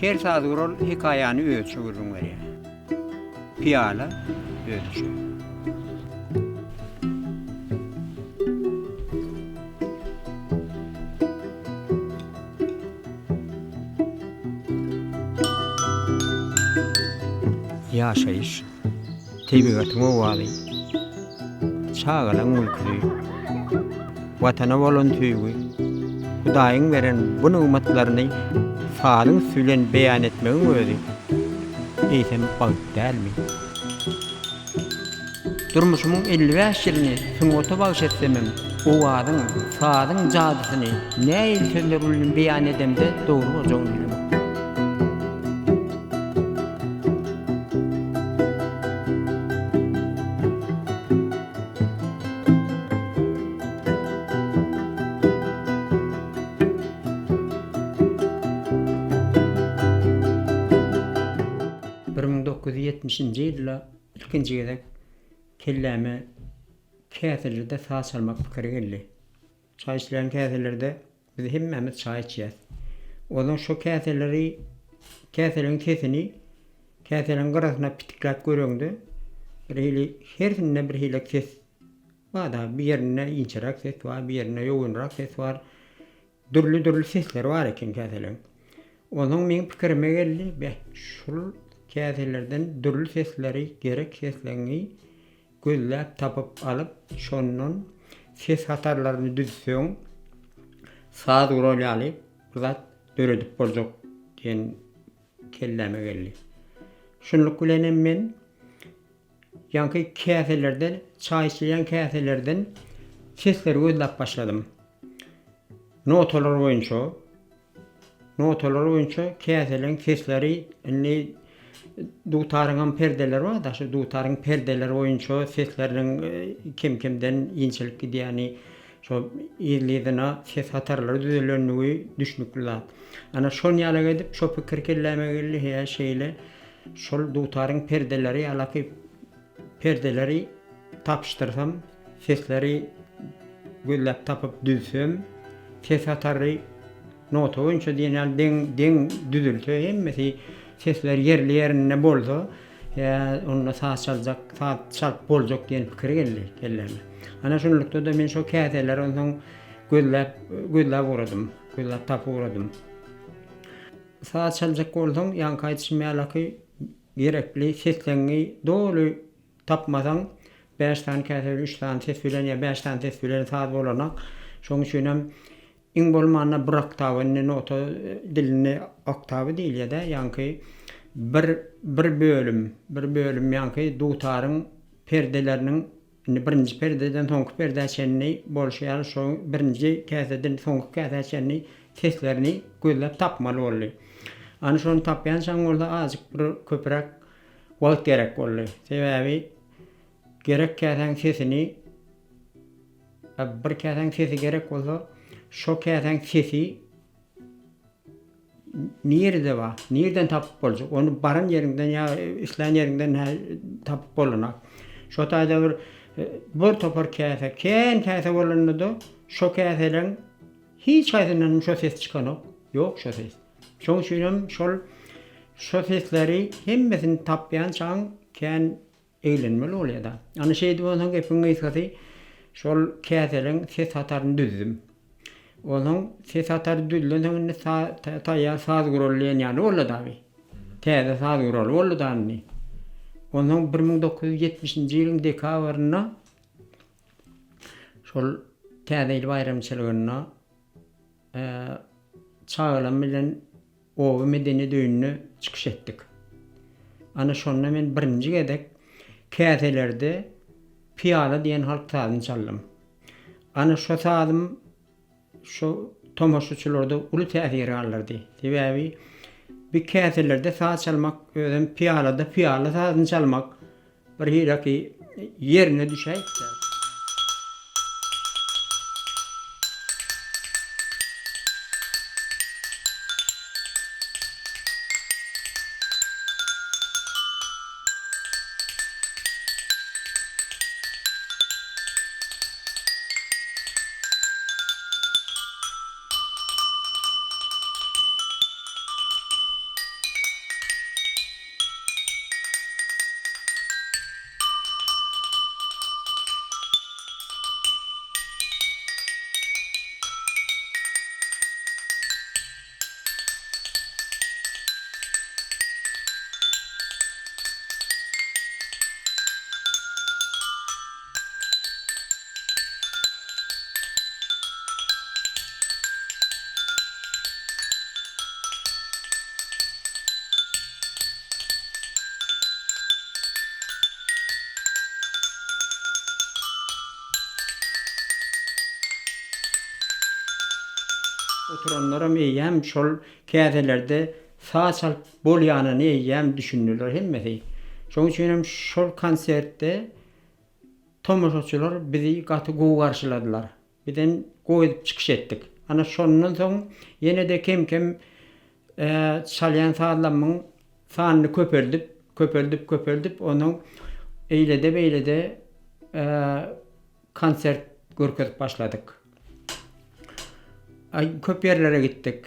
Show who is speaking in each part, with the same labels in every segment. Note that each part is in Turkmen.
Speaker 1: Her saz gural hekaýany özüçe gürrüň berýär. Pyýala özüçe. Ýaşaýyş, tebigatyň owazy, çagalaň gülküsi, Watana bolan söýgi, Hudaýyň beren bu nygmatlaryny sazyň üsti bilen beýan etmegiň özi eýsem bagt dälmi? Durmuşymyň 55 ýylyny sungata bagyş etsemem, owazyň, sazyň jadysyny nähili sözler bilen beýan edemde dogry boljagyny bilemok. 1970-nji ýylda ilkinji gezek kelläme käselerde saz çalmak pikiri geldi. Çaý içilýän käselerde biz hemmämiz çaý içýäs. Onsoň şo käseleri, käseleriň sesini käseleriň gyrasyna pitikläp göreňde bir hili hersinde bir hili ses bar-da, bir ýerinde inçeräk ses bar, bir ýerinde ýogynrak ses bar. Dürli-dürli sesleri bar eken käseleň. Onsoň meň pikirime geldi, beh, şul käselerden dürli sesleri, gerek sesleňi gözläp tapyp alyp, şondan ses hatarlaryny düzseň, saz gural ýaly bir zat döredip boljak diýen kelläme geldi. Şunluk bilenem men Ýaňky käselerden, çaý içilýän käselerden sesleri gözläp başladym. Notalar boýunça, notalar boýunça käseleň sesleri indi dutaryňam perdeleri bar-da, şu dutaryň perdeleri boýunça sesleriniň kem-kemden inçelip gidýäni, şo yzly-yzyna ses hatarlary düzülenligi düşnükli zat. Ana, şon ýalak edip, şo pikir kelläme geldi, hä, şeýle Şol dutaryň perdeleri ýalaky perdeleri tapyşdyrsam, sesleri gözläp tapyp düzsem, ses hatary nota boýunça diýen ýaly deň deň düzülse, hemmesi sesler ýerli-ýerinde bolsa, ýa onda saz çaljak, saz çalyp boljak diýen pikir geldi kelläme. Ana şunlukda-da men şo käseleri onsoň gözläp gözläp ugradym, gözläp tapyp ugradym. Saz çaljak bolsaň, ýaňky aýdyşym ýalaky gerekli sesleňňi doly tapmasaň, bäş sany käse bilen, üç sany ses bilen ýa bäş sany ses bilen saz bolanak. Şonuň üçinem iň bolmanda bir oktawa, indi nota dilinde oktawa diýilýär-dä, ýaňky bir bir bölüm, bir bölüm ýaňky dutaryň perdeleriniň Indi birinji perdeden soňky perdä çenli bolşy ýaly şo birinji käseden soňky käsä çenli seslerini gözläp tapmaly boldy. Ana şony tapýançaň bolsa azajyk bir köpräk wagt gerek boldy. Sebäbi gerek käsäň sesini bir käsäň sesi gerek bolsa şo käsäň sesi Nirede bar? Nireden tapyp boljak? Ony baran ýeriňden ýa islän ýeriňden tapyp bolanok. Şo taýda bir bir topar käse, kän käse bolanda-da şo käseleň hiç haýsyndan şo ses çykanok. Ýok şo ses. Şoň üçinem şol şo sesleri hemmesini tapýançaň kän Eglenmeli bolýa-da. Ana şeýdip onsoň gepiň gysgasy şol käseleň ses hataryny düzdüm. Onsoň ses hatary düzülensoň indi taýýar saz guraly diýen ýaly boldy-da bi. Täze saz guraly boldy-da indi. Onsoň 1970-nji ýylyň dekabrynda şol Täze ýyl baýramçylygynda çagalarym bilen Oba medeniýet öýünde çykyş etdik. Ana şonda men birinji gezek käselerde Pyýala diýen halk sazyny çaldym. Ana şo sazym şo tomaşaçylarda uly täsir galdyrdy. Sebäbi bir käselerde saz çalmak, özem pyýalada pyýala sazyny çalmak Bir hileki ýerine düşäýipdir. Oturanlaram eýýäm şol käselerde saz çalyp bolýanyny eýýäm düşündiler hemmesi. Şonuň üçinem şol konsertde tomaşaçylar bizi gaty gowy garşyladylar. Bizem gowy edip çykyş etdik. Ana şondan soň ýene-de kem-kem çalýan sazlamyň sanyny köpeldip, köpeldip, köpeldip, onuň eýlede-beýlede konsert görkezip başladyk. Aý, köp ýerlere gitdik.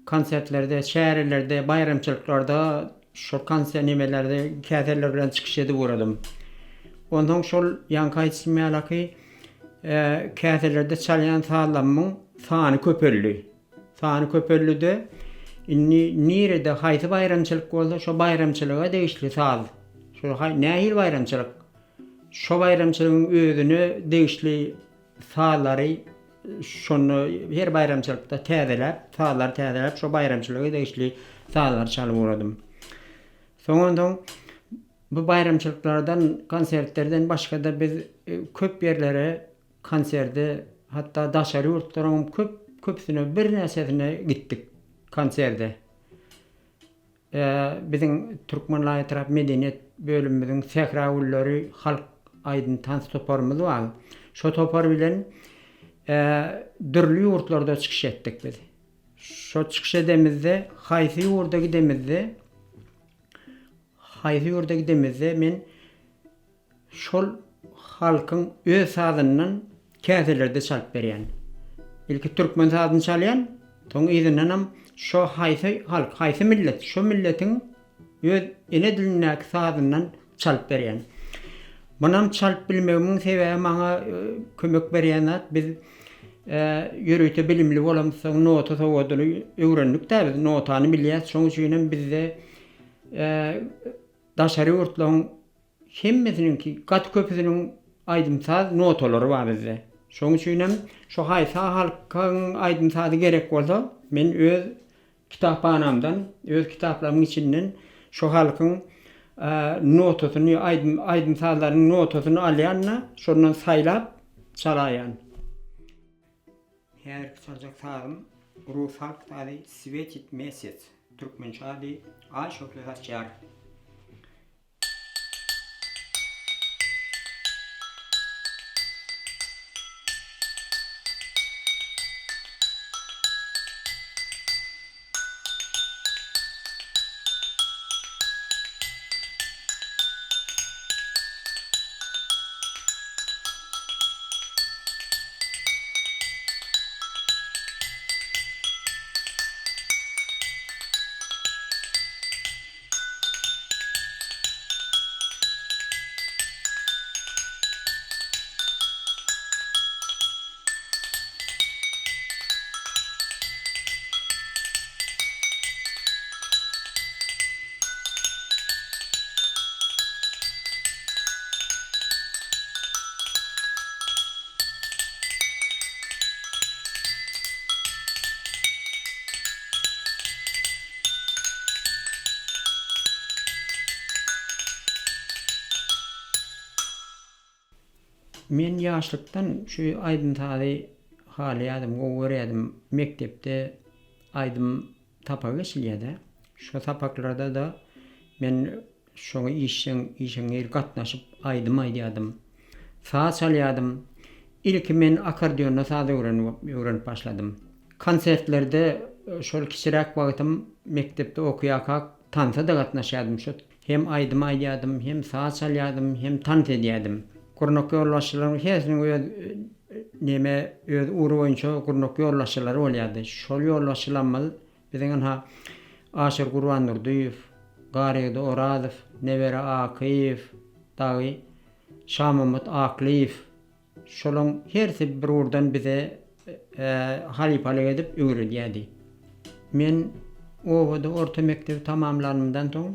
Speaker 1: Konsertlerde, çärelerde, baýramçylyklarda şol konser nemelerde käseler bilen çykyş edip ugradym. Onsoň şol ýaňky aýdyşym ýalaky käselerde çalýan sazlamyň sany köpeldi. Sany köpeldi-de, indi nirede haýsy baýramçylyk bolsa, şo baýramçylyga degişli saz, şo nähili baýramçylyk, şo baýramçylygyň özüne degişli sazlary şonda her baýramçylykda täzeläp, sazlary täzeläp, şo baýramçylyga degişli sazlary çalyp ugradym. Soň onsoň bu baýramçylyklardan, konsertlerden başga-da biz köp ýerlere konserde, hatda daşary ýurtlaryňam köp, köpüsine, birnäçesine gitdik konserde. Biziň Türkmenbaşy etrap medeniýet bölümimiziň Sähra gülleri halk aýdym-tans toparymyz bar. Şo topar bilen dürli ýurtlarda çykyş etdik biz. Şo çykyş edemizde, haýsy ýurda gidemizde, haýsy ýurda gidemizde men Şol halkyň öz sazyndan käselerde çalyp berýän. Ilki türkmen sazyny çalýan, soň yzyndanam şo haýsy halk, haýsy millet, şo milletiň öz ene dilindäki sazyndan çalyp berýän. Munam çalyp bilmegimiň sebäbi maňa kömek berýän zat biz ýörite bilimli bolamyzsoň nota sowadyny öwrendik-dä biz, notany bilýäs, şoň üçinem bizde daşary ýurtlaryň Hemmesiniňki, gaty köpüsiniň aýdym-saz notalary bar bizde. Şonuň üçinem şo haýsy halkyň aýdym-sazy gerek bolsa, men öz kitaphanamdan, öz kitaplarymyň içinden şo halkyň notasyny, aýdym, aýdym-sazlarynyň notasyny alýan-da, şondan saýlap çalaýan. Häzirki çaljak sazym rus halk sazy Swetit mesec, türkmençe ady Aý şöhle saçýar. Men ýaşlykdan şu aýdym-sazy halaýardym, gowy görýärdim. Mekdepde aýdym sapagy geçilýärdi. Şo sapaklarda-da men Şoňa işjeň, işeňňir gatnaşyp aýdym aýdýardym. Saz çalýardym. Ilki men akkordeonda saz öwrenip başladym. Konsertlerde şol kiçiräk wagtym mekdepde okaýarkak tansa-da gatnaşýardym. Şo hem aýdym aýdýardym, hem saz çalýardym, hem tans edýärdim. Gurnak ýolbaşçylaryň hersiniň öz neme, öz ugry boýunça gurnak ýolbaşçylary bolýardy. Şol ýolbaşçylarymyz Biziň ynha Aşyr Gurbandurdyýew, Garýagdy Orazow, Nebere Akyýew dagy, Şamammat Aklyýew şolaň hersi bir ugurdan bize halypalyk edip öwredýärdi. Men obada orta mekdebi tamamlanymdan soň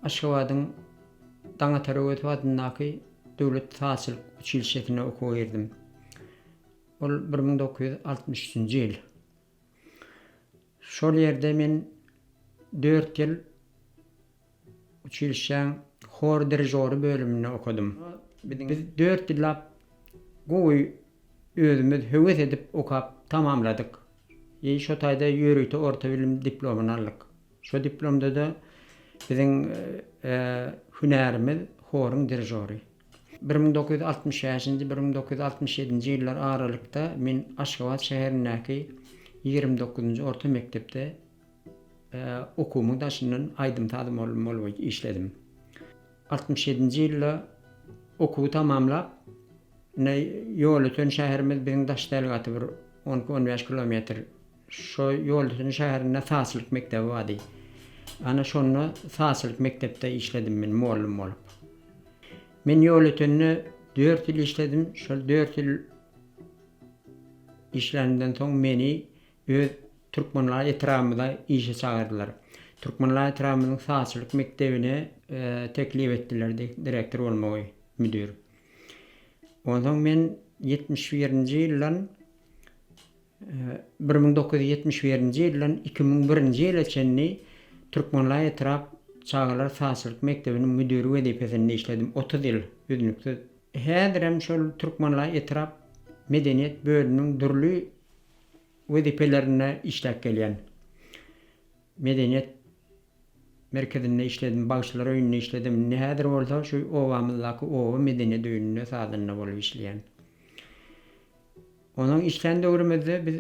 Speaker 1: Aşgabadyň Daňatar Öwezow adyndaky döwlet sazçylyk uçilişşesine okuwa girdim. Ol 1963-nji ýyl. Şol ýerde men dört ýyl uçilişşäň hor dirižory bölüminde okadym. Biz dört ýyllap gowy özümiz höwes edip okap. tamamladyk. I şo taýda ýörite orta bilim diplomyny aldyk. Şo diplomda-da biziň hünärimiz horuň dirižory. 1965-nji, 1967-nji ýyllar aralykda men Aşgabat şäherindäki 29-njy orta mekdepde okuwymyň daşyndan aýdym-saz mugallym bolup işledim. 67-nji ýylda okuwy tamamlap, ine, Ýolöten şäherimiz biziň daş däl gaty bir on iki, on bäş kilometr. Şo Ýolöten şäherinde sazçylyk mekdebi bardy. Ana şonda sazçylyk mekdepde işledim men mugallym bolup. Men Ýolötende dört ýyl işledim. Şol dört ýyl işlänimden soň meni öz Türkmenbaşy etrabymyza işe çagyrdylar. Türkmenbaşy etrabymyzyň sazçylyk mekdebine teklip etdiler direktor bolmagy, müdir. Onsoň men 71-nji ýyldan 1971-nji ýyldan 2001-nji ýyla çenli Türkmenbaşy etrap çagalar sazçylyk mekdebiniň müdiri wezipesinde işledim, 30 ýyl üznüksiz. Häzirem şol Türkmenbaşy etrap medeniýet bölüminiň dürli wezipelerinde işläp gelýän. Medeniýet merkezinde işledim, bagşylar öýünde işledim. Indi häzir bolsa şu obamyzdaky oba medeniýet öýünde sazanda bolup işleýän. Onuň işlän döwrümizde biz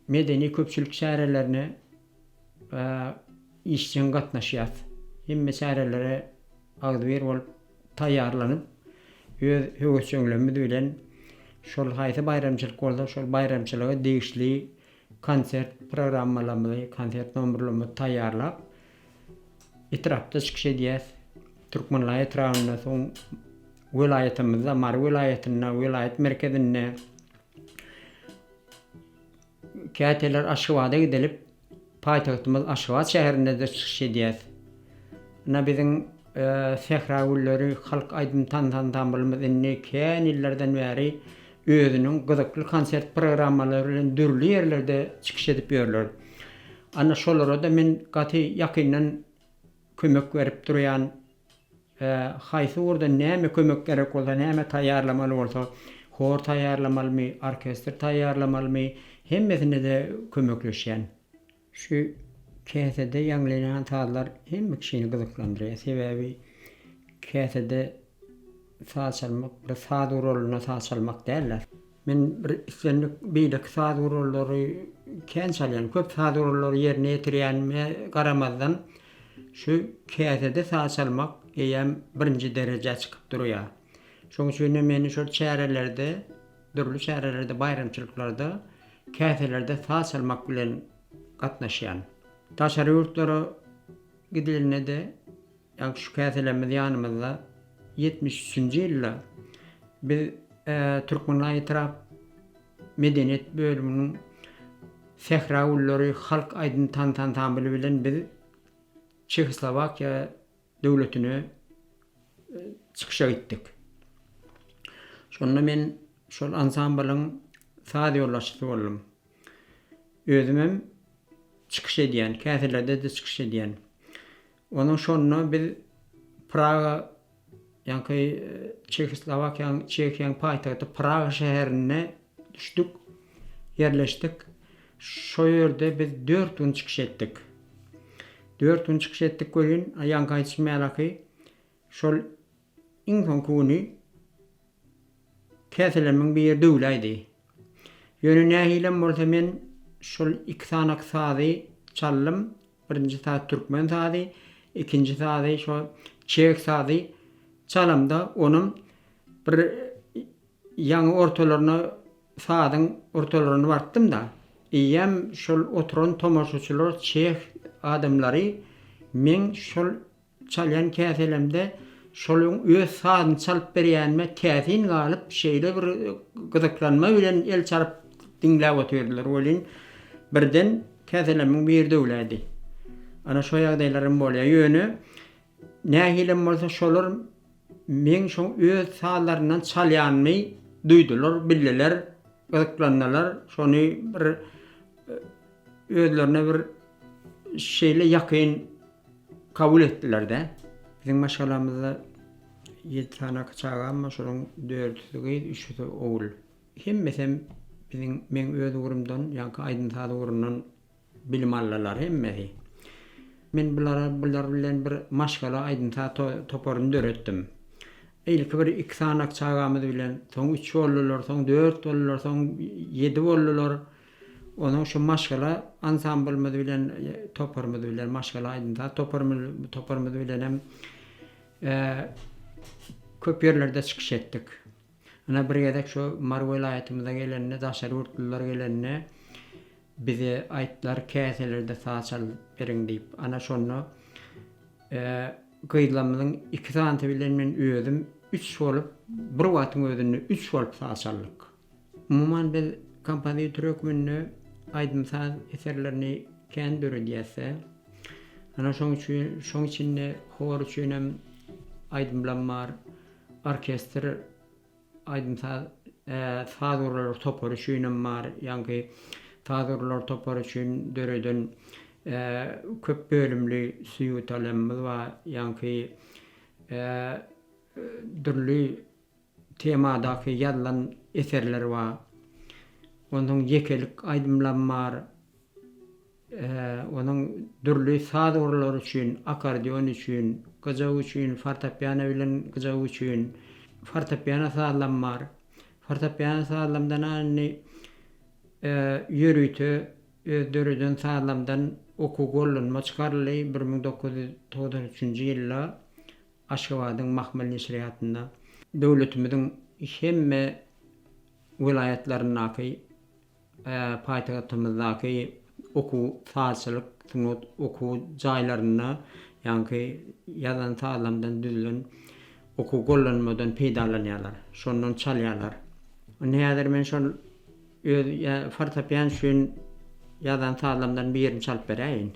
Speaker 1: medeni köpçülik çärelerine işjeň gatnaşýas. Hemme çärelere agzybir bolup taýýarlanyp, öz höwesjeňligimiz bilen şol haýsy baýramçylyk bolsa, şol baýramçylyga degişli konsert programmalarymyzy, konsert nomerlerimizi taýýarlap, etrapda çykyş edýäs. Türkmenbaşy etrabynda, soň welaýatymyzda, Mary welaýatynda, welaýat merkezinde, Käteler Aşgabada gidilip, paýtagtymyz Aşgabat şäherinde-de çykyş edýäs. Ynha biziň Sähra gülleri halk aýdym-tans ansamblymyz indi kän ýyllardan bäri özüniň gyzykly konsert programmalary bilen dürli ýerlerde çykyş edip ýörler. Ana şolara-da men gaty ýakyndan kömek berip durýan. Haýsy ugurda näme kömek gerek bolsa, näme taýýarlamaly bolsa, hor taýýarlamalymy, orkestr taýýarlamalymy, hemmesinde-de kömekleşýän. Şu käsede ýaňlanýan sazlar hemme kişini gyzyklandyrýar. Sebäbi käsede saz çalmak bir saz guralynda saz çalmak däl-de. Men bir islendik beýleki saz gurallary kän çalýan, köp saz gurallary ýerine ýetirýänime garamazdan, şu käsede saz çalmak eýýäm birinji derejä çykyp durýar. Şonuň üçin hem meni şol çärelerde, dürli çärelerde, baýramçylyklarda käselerde saz çalmak bilen gatnaşýan. Daşary ýurtlara gidilende-de Ýa şu käselerimiz ýanymyzda 73-nji ýylda biz Türkmenbaşy etrap medeniýet bölüminiň Sähra gülleri halk aýdym-tans ansambly bilen biz Çehoslowakiýa döwletine çykyşa gitdik. Şonda men şol ansamblyň saz ýolbaşçysy boldum. Özümem çykyş edýän, käselerde-de çykyş edýän. Onuň şonda biz Praga, ýaňky Çehoslowakiýanyň, Çehiýanyň paýtagty Praga şäherinde düşdük, ýerleşdik. Şo ýerde biz dört gün çykyş etdik. Dört gün çykyş etdik welin, ýaňky aýdyşym ýalaky, şol iň soňky güni Käselerimiň biri döwläýdi. Ýöne nähilem bolsa men şol iki sanak sazy çaldym. Birinji saz türkmen sazy, ikinji sazy şo çeh sazy çalamda onam bir ýaňy ortalaryna sazyň ortalaryna barypdym-da, eýýäm şol oturan tomaşaçylar çeh adamlary meň şol Çalýan käselemde şolaryň öz sazyny çalyp berýänime täsin galyp, şeýle bir gyzyklanma bilen el çalyp diňläp otyrdylar welin, birden käselemiň biri döwläýdi. Ana şo ýagdaýlaram bolýar. Ýöne nähilem bolsa şolar meň şoň öz sazlaryndan çalýanymy duýdular, bildiler, gyzyklandylar. Şony bir özlerine bir şeýle ýakyn Kabul etdiler-dä. Biziň maşgalamyzda ýedi sany çagam bar, şolaryň dördüsi gyz, üçüsi ogul. Hemmesem biziň meň öz ugrumdan, ýaňky aýdym-saz ugrundan bilim aldylar hemmesi. Men bulara bular bilen bir maşgala aýdym-saz toparyny döretdim. Ilki bir iki sanak çagamyz bilen, soň üç boldular, soň dört boldular, soň ýedi boldular. Onuň şu maşgala ansamblymyz bilen, toparymyz bilen, maşgala aýdym-saz toparymyz toparymyz bilenem köp ýerlerde çykyş etdik. Ine bir gezek şu Mary welaýatymyza gelende, daşary ýurtlular gelende bize aýtdylar, käselerde saz çalyp beriň diýip. Ana şonda gyzlarymyzyň iki sanysy bilen men özüm üç bolup, bir wagtyň özünde üç bolup saz çaldyk. Umuman biz kompozitor hökmünde aýdym-saz eserlerini kän döredýäs-de. Ana şoň üçin, şoň içinde hor üçin hem aýdymlam bar, orkestr aýdym-saz saz gurallar topary üçin hem bar. Ýaňky saz gurallar topary üçin döreden köp bölümli sýuitalarymyz bar. Ýaňky dürli temadaky ýazylan eserler bar. Onsoň ýekelik aýdymlam bar. Onuň dürli saz gurallary üçin, akkordeon üçin, gyjak üçin, fortepiano bilen gyjak üçin, fortepiano sazlam bar. Fortepiano sazlamdan indi ýörite öz döreden sazlamdan okuw gollanma çykaryldy 1993-nji ýylda. Aşgabadyň Mahmal neşirýatynda döwletimiziň hemme welaýatlaryndaky, paýtagtymyzdaky okuw sazçylyk sungat okuw jaýlarynda ýaňky ýazan sazlarymdan düzülen okuw gollanmadan peýdalanýarlar, şondan çalýarlar. Indi häzir men şol öz fortepian üçin ýazan sazlarymdan birini çalyp beräýin.